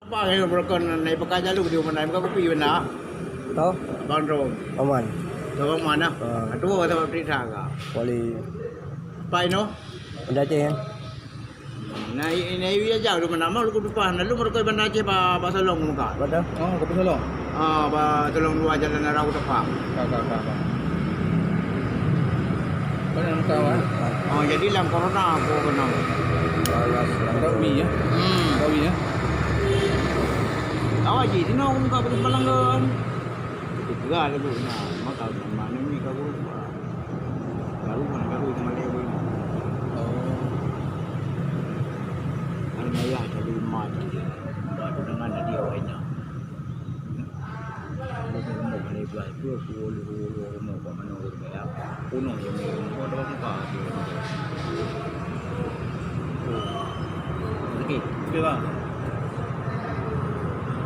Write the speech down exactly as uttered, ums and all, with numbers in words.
Apa yang berkon naik pekan jalu di mana? Bukan kopi benda. Tahu? Bang Rom. Aman. Tahu mana? Ah. Aduh, ada berita ka. Wali. Pai no? Banda Aceh kan? Nah, ini iya jauh di mana? Mau lu kudu paham. Lalu mereka Banda Aceh ba, ba Solong muka. Betul. Oh, ke Solong. Ah, ba Solong dua jalan arah Utapa. Ka, ka, ka, ka. Kau nak tahu, eh? Oh, jadi lam corona aku kena. Alas, lam Rawi, ya? Hmm. Rawi, ya? Tahu aja, sini aku muka aku palang kan. Itu juga ada tu. Nah, maka mana ni kau guru? Baru mana baru itu mana yang guru? Oh. Kan ayah jadi emak dia. Buat dengan dia awaknya. Ada rumah mana buat tu, aku ulu, ulu, ulu, rumah kat mana orang kaya. Kuno je rumah, ada muka tu. Okey. Okey, bang.